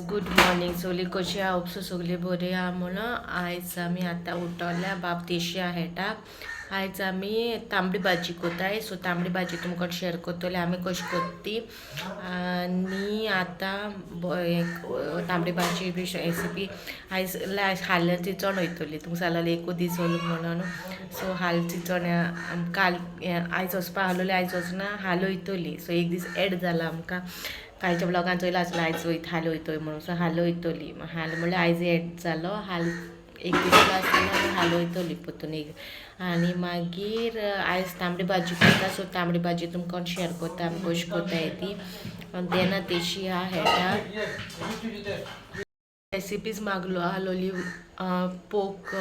Good morning सगळी कशी आहा, होप सो सगळी बरी आहा म्हणून. आयज आमी आतां उठल्या, बाब देशी हेटा. आयज आमी तांबडी भाजी कोताय. सो तांबडी भाजी तुमकां शेअर करतले आमी कशी कोत्ता ती. आनी आतां तांबडी भाजी बी रेसिपी आयज हाल चिंचण वयतली. तुमकां जाल्यार एकू दीस जालो म्हणून. सो हाल चिंचण काल आयज वचपा आहलोली, आयज वचना, हाल वयतली. सो एक दीस एड जाला आमकां. कालच्या ब्लॉगान चोयला आसलो आयज वयता हाल वयतोय म्हणून. सो हाल वयतली, हाल म्हणल्यार आयज एड जालो, हाल एक दीस आसतना आमी हाल वयतली परतून एक. आनी मागीर आयज तांबडी भाजी करता. सो तांबडी भाजी तुमकां शेअर करता आमी कशी करताय ती. देना तेशी आहा हेटा रेसिपीज मागलो आहलोली, पोक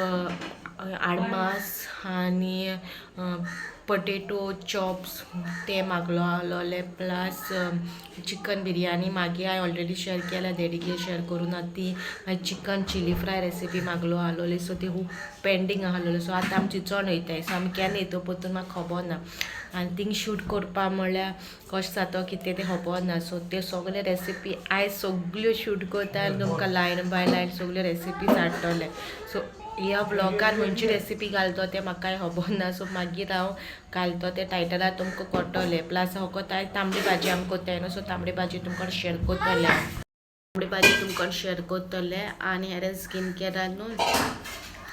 आडमास आनी पटेटो चॉप्स ते मागलो आहलोले, प्लस चिकन बिरयानी मागीर हांवें ऑलरेडी शेअर केल्या, डॅडीगे शेअर करूं ना ती. मागीर चिकन चिली फ्राय रेसिपी मागलो आहलोली. सो ती खूब पेंडींग आहलोली. सो आतां आमी चिंचोण वयताय. सो आमी केन्ना येतो परतून म्हाका खबर ना. आनी थिंग शूट करपा म्हणल्यार कशें जाता कितें तें खबर ना. सो त्यो सगळे रेसिपी आयज सगल्यो शूट करता आनी तुमकां लायन बाय लायन सगल्यो रेसिपीज हाडटले. सो ह्या व्लॉगान खंयची रेसिपी घालतो तें म्हाकाय खबर ना. सो मागीर हांव घालतो तें टायटलार तुमकां कळटलें. प्लस फकत आयज तांबडी भाजी आमी कोत्ताय न्हू, सो तांबडी भाजी तुमकां शेअर करतलें हांव. तांबडी भाजी तुमकां शेअर करतलें. आनी हेर स्किन केअरान न्हू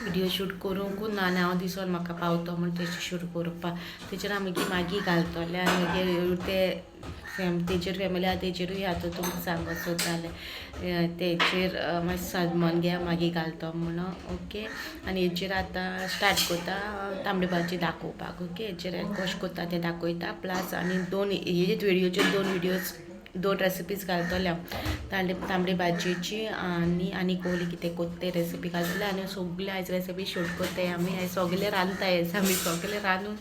व्हिडियो शूट करूंकू ना आनी हांव दिसोन म्हाका पावतो म्हूण तेजेर शूट करपाक, तेजेर हांव मागीर मागीर घालतलें. आनी मागीर ते तेजेर फॅमिली आहा तेजेरूय आतां तुमकां सांगत सोदतालें, तेजेर मातशें साजमन घे मागीर घालतो म्हणून. ओके, आनी हेजेर आतां स्टार्ट करता तांबडी भाजी दाखोवपाक. ओके, हेजेर कशें करता तें दाखयता. प्लस आनी दोन हेजेच व्हिडियोचेर दोन व्हिडियोज दोन रेसिपीज घालतले हांव, तांबडी भाजयेची आनी आनी कोहली कितें कोत्ता ते रेसिपी घालतले. आनी सगळे आयज रेसिपी शूट करताय आमी. आयज सगळे रांदताय, आमी सगळे रांदून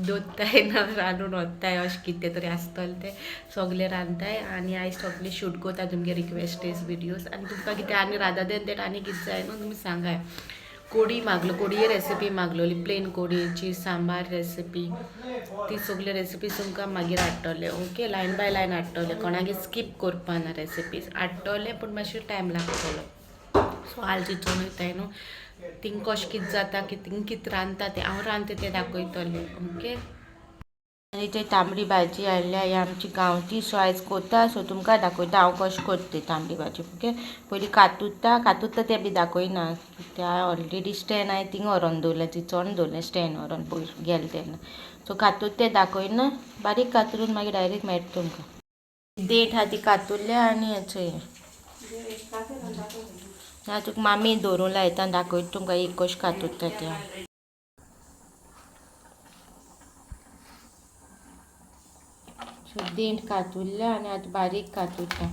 दवरताय ना रांदून वताय अशें कितें तरी आसतलें तें सगळे रांदताय. आनी आयज सगळे शूट करता तुमगे रिक्वेस्टेज व्हिडियोज. आनी तुमकां कितें आनी राधा then that आनी कितें जाय न्हू तुमी सांगाय. कोडी मागलो, कोडये रेसिपी मागलोली, प्लेन कोडयेची सांबार रेसिपी, ती सगळ्यो रेसिपीज तुमकां मागीर हाडटले. ओके, लायन बाय लायन हाडटले, कोणागे स्कीप करपा ना. रेसिपीज हाडटले पूण मातशें टायम लागतलो. सो हाल चिंचोन वयताय न्हू, थिंग कशें कितें जाता, थिंग कितें रांदता तें हांव रांदता तें दाखयतलें. ओके, आनी ते तांबडी भाजी हाडल्या, ही आमची गांवठी. सो आयज कोत्ता, सो तुमकां दाखयता हांव कशें करता ती तांबडी भाजी. ओके, पयलीं कातुता कातुता तें बी दाखयना, कित्याक ऑलरेडी स्टँड हांवें थिंग व्हरोन दवरलें, चिंचोण दवरलें स्टँड व्हरोन पयर गेलें तेन्ना. सो कातूत तें दाखयना, बारीक कातरून मागीर डायरेक्ट मेळटा तुमकां. देठ आहा ती कातुरल्या. आनी हेचो ना तुका मामी दवरूंक लायता, दाखयता तुमकां एक कशें कातुरता तें. सो देंठ कातुरल्या आनी आतां बारीक कातुरता.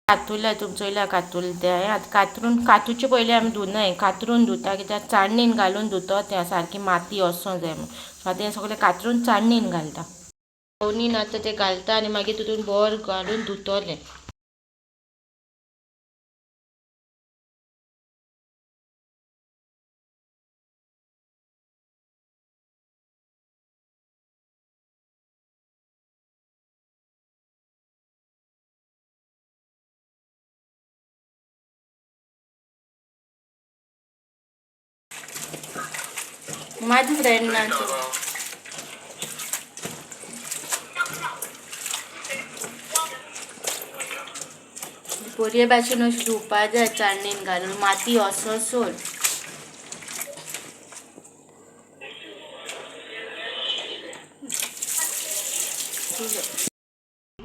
कातुरल्या, तुमी चोयल्या कातुरलें तें. आतां कातरून कातुचे पयलीं आमी धुनाय, कातरून धुता कित्याक चाळणीन घालून धुता तें सारकी माती वचों जाय म्हूण. सो आतां हें सगळें कातरून चाळणीन घालता, चाळणीन आतां तें घालता आनी मागीर तितून बोर घालून धुतलें. माझी फ्रेंड ना बरे भाशेन अशें धुवपा जाय चाळणीन घालून, माती असो सोड.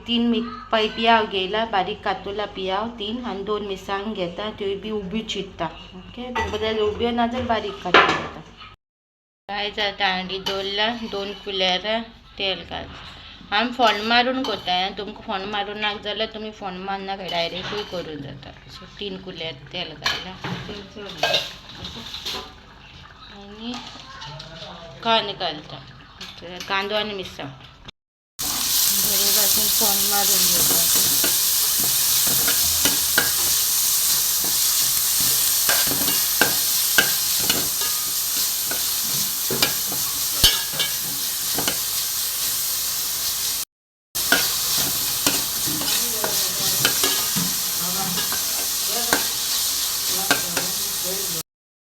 3 पियाव घेयला बारीक कातुला पियाव 3 आनी 2 मिरसांग घेता त्योय बी उब्यो चिरता. ओके, तुमकां जाल्यार उब्यो ना जाल्यार बारीक कातून घेता. आयज आतां हांडी दवरला 2 कुलेरां तेल घालता. आमी फोण मारून करता. तुमकां फोण मारून नाका जाल्यार तुमी फोण मारनाका, डायरेक्टूय करूं जाता. सो 3 कुलेर तेल घातला आनी कांदो घालता. कांदो आनी मिरसांग बरे भाशेन फोण मारून घेवपाचें.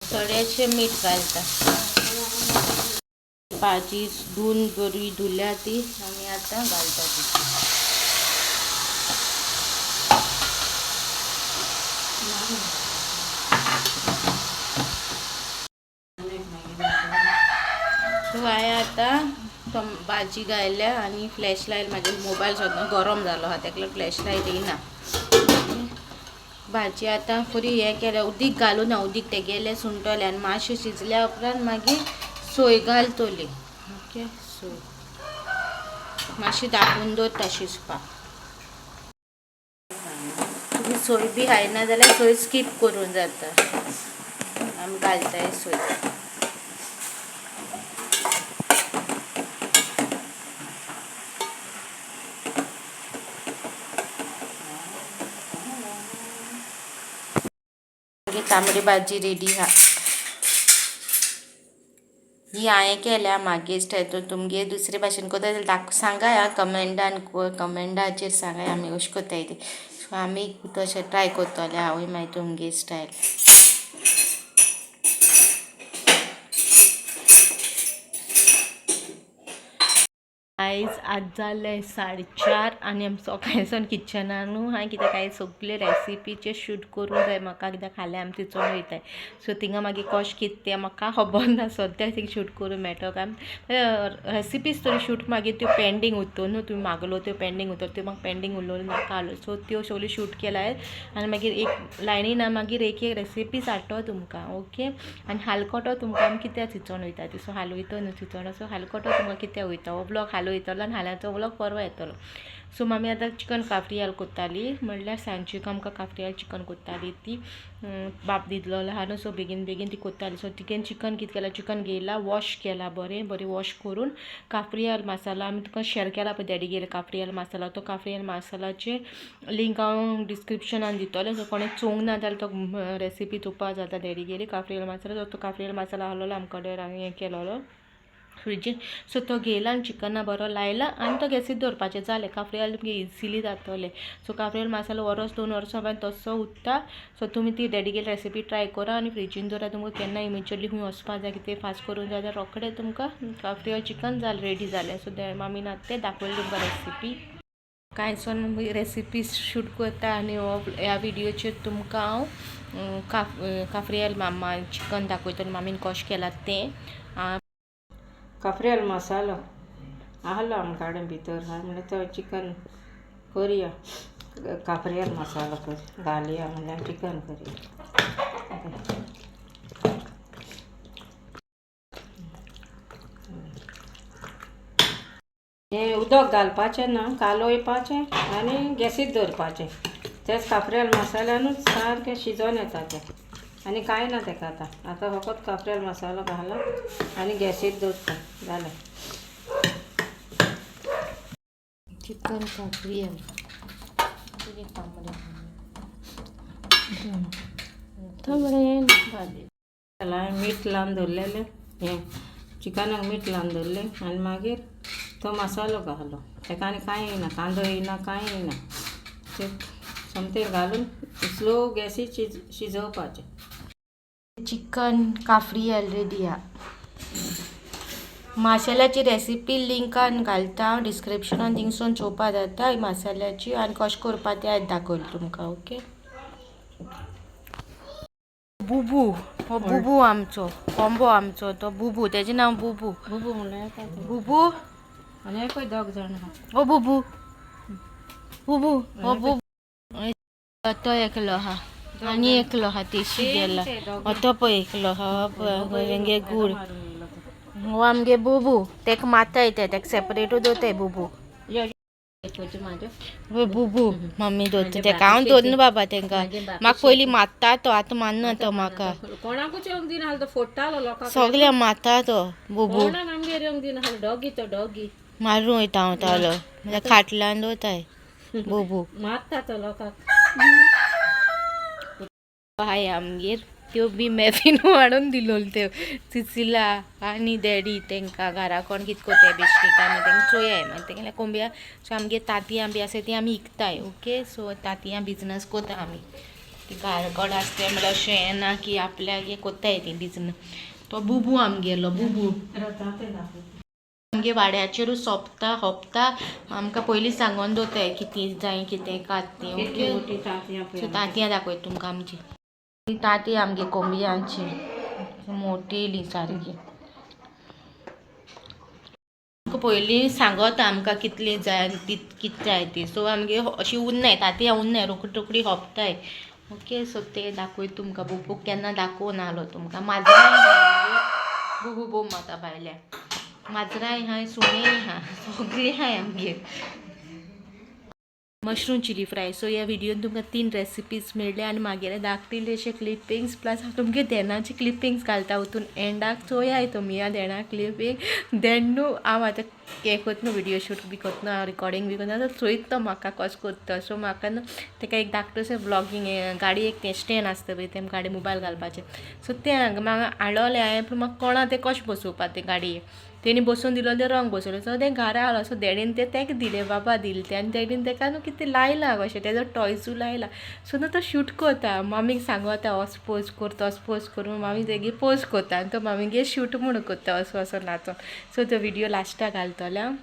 थोडेशें मीठ घालता. भाजी धुवन बरी धुल्या ती आमी आतां घालता ती. सो हांवें आतां भाजी घायल्या आनी फ्लॅश लायट, म्हाजे मोबायल सद्दां गरम जालो आहा तेका लागून फ्लॅश लायट येयना. भाजी आतां बरी हें केलें, उदीक घालूं ना, उदीक तेगेलें सुंटलें आनी मातशें शिजल्या उपरांत मागीर सोय घालतली. ओके, सोय मातशी धांपून दवरता शिजपाक. तुमी सोय बी खायना जाल्यार सोय स्कीप करूं जाता. आमी घालताय सोय. तांबडी भाजी रेडी हा. ही हांवें केल्या मागीर स्टायल, तुमगे दुसरे भाशेन करता जाल्यार सांगाय कमेंटान, कमेंटाचेर सांगाय आमी कशें करताय ती. सो आमी तशें ट्राय करतले हांवूय मागीर तुमगे स्टायल. आयज आज जालें 4:30 आनी आमी सकाळच्यान किचनानू हांवें कित्याक काय सगळे रेसिपीचे शूट करूंक जाय म्हाका, कित्याक फाल्यां आमी थंयचोन वयताय. सो थिंगा मागीर कशें कितें तें म्हाका खबर ना सद्याक थिंग शूट करूंक मेळटलो काय. रेसिपीज तरी शूट मागीर त्यो पेंडींग उरतल्यो न्हू, तुमी मागलो त्यो पेंडींग उरतल्यो, त्यो म्हाका पेंडींग उरल्यो नाका आसल्यो. सो त्यो सगल्यो शूट केल्या आनी मागीर एक लायनी ना मागीर एक एक रेसिपी हाडटलो तुमकां. ओके, आनी हालकोटो तुमकां आमी कित्याक चिंचोन वयता ती. सो हाल वयतो न्हू चिंचोण, सो हालकोटो तुमकां कित्याक वयता हो ब्लॉग हाल वयतलो आनी हाल्याचो ब्लॉग परवा येतलो. सो मामी आतां चिकन काफ्रियाल कोत्ताली, म्हणल्यार सांजची आमकां काफ्रियाल चिकन कोत्ताली ती बाप दितलो आहा न्हू. सो बेगीन बेगीन ती कोत्ताली. सो तिगेन चिकन कितें केलां, चिकन घेयला वॉश केला बरें बरें वॉश करून काफ्रियाल मसाला आमी तुका शेअर केला पळय डॅडी गेले काफ्रियाल मसाला, तो काफ्रियाल मसालाचे लिंक हांव डिस्क्रिप्शनान दितलें. सो कोणें चोवंक ना जाल्यार तो रेसिपी चोवपा जाता डॅडी गेली काफ्रियाल मसाला. तो काफ्रियाल मसाला आहलोलो आमचे कडेन हें केलोलो फ्रिजीन. सो तो घेयला आनी चिकना बरो लायला आनी तो गॅसीर दवरपाचें जालें. काफ्रियाल तुमगे इजिली जातलें. सो काफ्रियाल मसालो वरस 2 वर्सां उपरांत तसो उत्ता. सो तुमी ती डॅडीगेली रेसिपी ट्राय करा आनी फ्रिजीन दवरा. तुमकां केन्ना इमिजिएटली खंय वचपा जाय कितें फास्ट करूंक जाय जाल्यार रोखडें तुमकां काफ्रियाल चिकन जालें, रेडी जालें. सो मामीन आतां तें दाखयलें तुमकां रेसिपी. कांय सोन रेसिपी शूट करता आनी ह्या व्हिडियोचेर तुमकां हांव काफ्रियाल मामा चिकन दाखयतलें मामीन कशें केलां तें. काफ्रियाल मसालो आहलो आमकां कडेन भितर आहा म्हणल्यार तो चिकन करया, काफ्रियाल मसालो कर घालया म्हणल्यार चिकन करया. हें उदक घालपाचें ना, कालोवपाचें आनी गॅसीर दवरपाचें. तेच काफ्रियाल मसाल्यानूच सारकें शिजोन येता तें आनी कांय ना तेका. आतां आतां फकत काफ्रियाल मसालो घालो आनी गॅसीर दवरता, जालें. चिकन काफ्रियाल तांबडे भाजी मीठ लावन दवरलेलें, हें चिकनाक मीठ लावन दवरलें आनी मागीर तो मसालो घालो. तेका आनी कांय येयना, कांदो येयना, कांय येयना. ते सोमतें घालून स्लो गॅसीर शिजोवपाचें. चिकन काफ्रियाल रेडी आहा. मसाल्याची रेसिपी लिंकान घालता डिस्क्रिप्शनान, थिंगसून चोवपा जाता मसाल्याची आनी कशें करपा तें आयज दाखयलें तुमकां. ओके, बुबू हो बुबू आमचो कोंबो आमचो तो बुबू, तेजें नांव बुबू. बुबू म्हणल्यार बुबू आनी एकूय दोग जाण आहा. ओ बुबू बुबू हो बुबू तो एकलो आहा आनी एकलो आहा तेशी गेला तो पळय एकलो आहा पळय तेंगे गूळ हो आमगे बुबू तेका माताय ते तेका सेपरेटू दवरताय बुबू बुबू मम्मी दवरता तेका हांव दवरना बाबा तेंका म्हाका पयलीं मारता तो आतां मारना तो म्हाका कोणाकूच येवंक दिना तो फोडटालो लोकांक सगळ्या मारता तो बुबू कोणाक आमगेर येवंक दिना डॉगी तो डॉगी मारून वयता हांव तालो म्हळ्यार खाटल्यान दवरताय बुबू मारता तो लोकांक. हाय आमगेर त्यो बी मॅफीन हाडून दिलोल त्यो सिसिला आनी डॅडी तेंकां घरा कोण कितें कोताय बेश्टी काय मागीर तेंकां चोयाय मागीर तेंगेल्या कोंबया. सो आमगे तांतयां बी आसा ती आमी इकताय. ओके सो तांतयां बिजनस कोता आमी. ती घरा कडेन आसता म्हणल्यार अशें येना की आपल्याक हें कोत्ताय ती बिजनस. तो बुबू आमगेलो बुबू आमगे वाड्याचेरूच सोंपता होपता आमकां पयलीं सांगोन दवरताय कितें जाय कितें कात ती. ओके सो तांतयां दाखयता तुमकां आमची तांती आमगे कोंबयांची मोटेली सारकी. पयलीं सांगत आमकां कितली जाय आनी कितें जाय ती. सो आमगे अशी उरनाय तांतयां उरनाय रोखडी रोखडी होपताय. ओके सो ते दाखयता तुमकां बुबूक केन्ना दाखोवन आलो तुमकां. माजरांय आहा बुबू बोम मारता भायल्या माजरांय आहाय सुणेय आहा सगळीं आहाय आमगेर. Mushroom chilli fry. सो ह्या व्हिडियोन तुमकां 3 रेसिपीज मेळ्ळे आनी मागीर धाकटिल्लेशे क्लिपिंग्स प्लस हांव तुमगे देनाचे क्लिपिंग्स घालता वतून एंडाक चोयाय तुमी ह्या देणा क्लिपींग. Then न्हू हांव आतां हें करता न्हू व्हिडियो शूट बी करतना रिकॉर्डिंग बी करतना चोयता तो म्हाका कसो करता. सो म्हाका न्हू तेका एक धाकटोसो ब्लॉगींग गाडी एक तें स्टँड आसता पळय तें गाडी मोबायल घालपाचें. सो तें म्हाका हाडलोलें हांवें पूण म्हाका कोणा तें कशें बसोवपा तें गाडये तेणी बसोवन दिलो तें रंग बसयलो. सो तें घरा हाडलो. सो डॅडीन तें तेका दिलें बाबा दिलें तें आनी डॅडीन तेका न्हू कितें लायलां कशें तेजो टॉयजू लायला. सो न्हू तो शूट करता मामीक सांगता असो पोज कर तसो पोज कर मामी तेगे पोज करता आनी तो मामीगे शूट म्हूण करता असो असो नाचोन. सो तो व्हिडियो लास्टाक घालतले हांव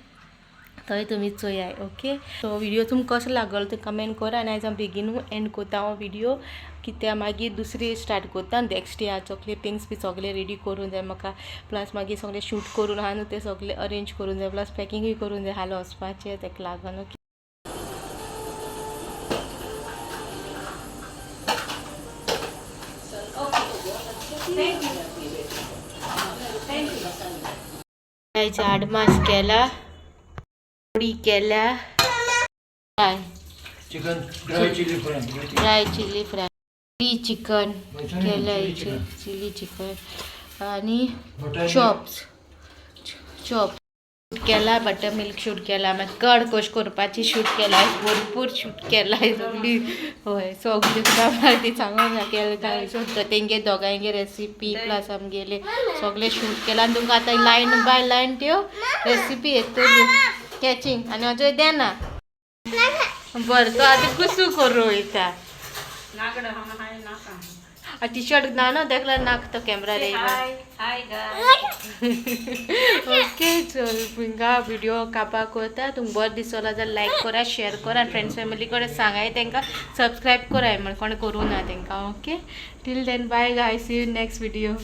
थंय तुमी चोयाय. ओके सो व्हिडियो तुमकां कसो लागलो ते कमेंट करा आनी आयज हांव बेगीनू एंड करता हांव व्हिडियो कित्याक मागीर दुसरी स्टार्ट करता नेक्स्ट इयराचो क्लिपिंग्स बी सगळे रेडी करूंक जाय म्हाका प्लस मागीर सगळें शूट करून आहा न्हू तें सगळें अरेंज करूंक जाय प्लस पॅकिंगूय करूंक जाय हालो वचपाचें तेका लागून. ओके आडमास केला उडी केल्या काय chicken dry chilli fry. Dry chilli fry chilli chicken केल्या चिली चिकन आनी चॉप्स चॉप केला बटर मिल्क शूट केला मागीर कड कश करपाची शूट केला भरपूर शूट केला सगळी. हय सगळी तुका ती सांगून केलें काय सो तेंगे दोगांयगे रेसिपी प्लस आमगेले सगळे शूट केला आनी तुमकां आतां लायन बाय लायन त्यो रेसिपी येतल्यो कॅचिंग आनी अजय देना बरें तो आतां कुसू करूं वयता टी शर्ट ना ना तेका नाक तो कॅमेरा रे. ओके चल हिंगा व्हिडिओ कापा करता. तुमकां बरें दिसलो जाल्यार लायक करा शेअर करा आनी फ्रेंड्स फॅमिली कडेन सांगाय तेंकां सबस्क्रायब कराय म्हण कोणें करूं ना तेंकां. Okay till then bye guys, see you next video.